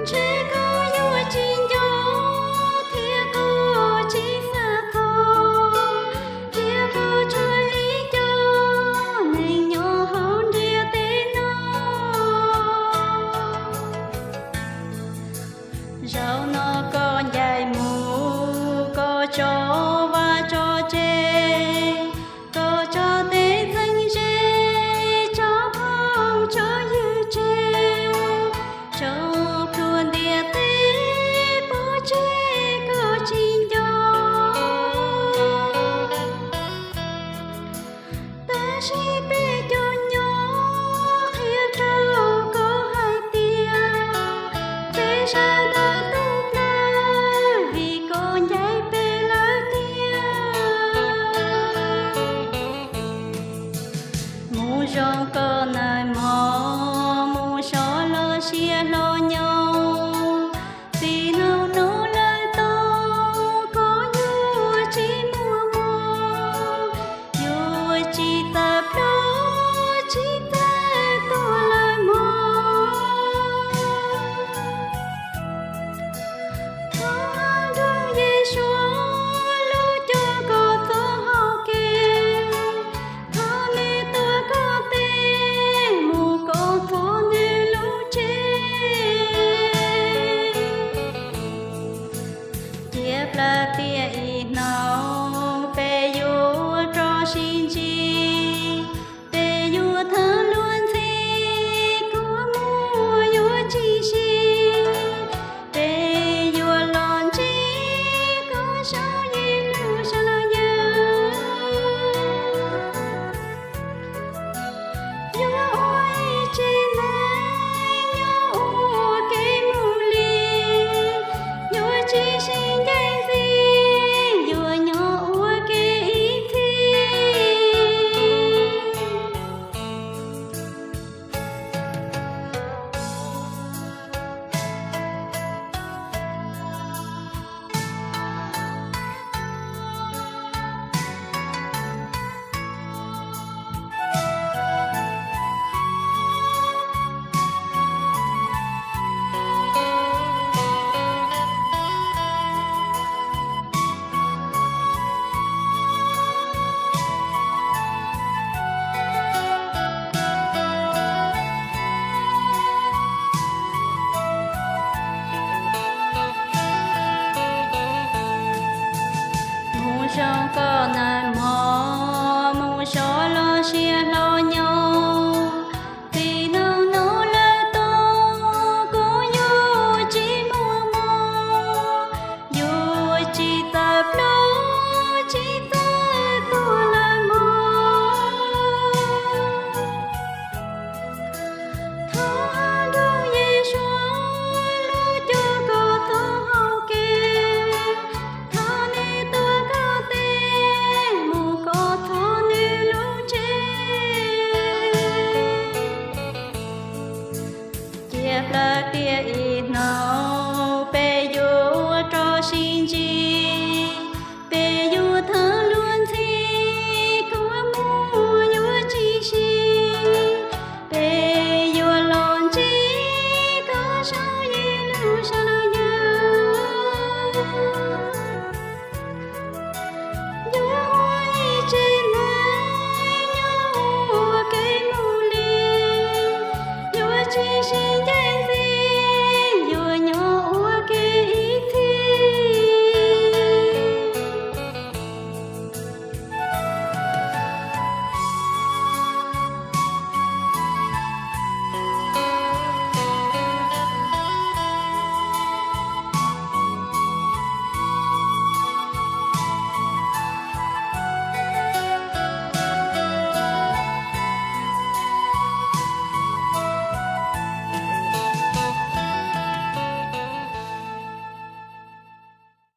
Ntshe koj yuav tsis nco thiab koj tsis xav txog, thiab koj tshuav ib co neeg nyob hauv ntiaj teb no. Zaum no koj ncaim mus, koj tso vaj tso tsev, koj tso tej txheeb ze, tso phooj tso ywg tseg, tso plhuav ntiaj teb pov tseg koj tsis nco. Tab sis peb cov nyob qhia rau koj hais tias peb sawv daws tub plaws vim koj ncaim peb lawm tiag. Mus zoo koj nawb mog, mus sov los siab hlo nyob. Txij hnub no lawm tod koj yuav tsis muaj hmo, yuav tsis tawm plaws tsis txawj tuag lawm mog. Thov nrog Yexus lub cuab koj txoj hau kev, thov nws tuav koj tes mus koj txog nws lub tsev. Cia plaws tiam ib hnub peb yuav rov sib ntsib, peb yuav thawb luag ntxhi, kua muag yuav tsis si, peb yuav los ntsib koj saum ib lub sab laj yawg. Yuav ua ib tsev neeg nyob ua ke mus li, yuav tsis sib ncaim ntxiv, yuav nyob ua ke ib txhis. Mus zoo koj nawb mog, mus sov los siab hlo nyob. Txij hnub no lawm tod koj yuav tsis muaj hmo, yuav tsis tawm plaws tsis txawj tuag lawm mog. Thov nrog Yexus lub cuab koj txoj hau kev, thov nws tuav koj tes mus koj txog nws lub tsev. Cia plaws tiam ib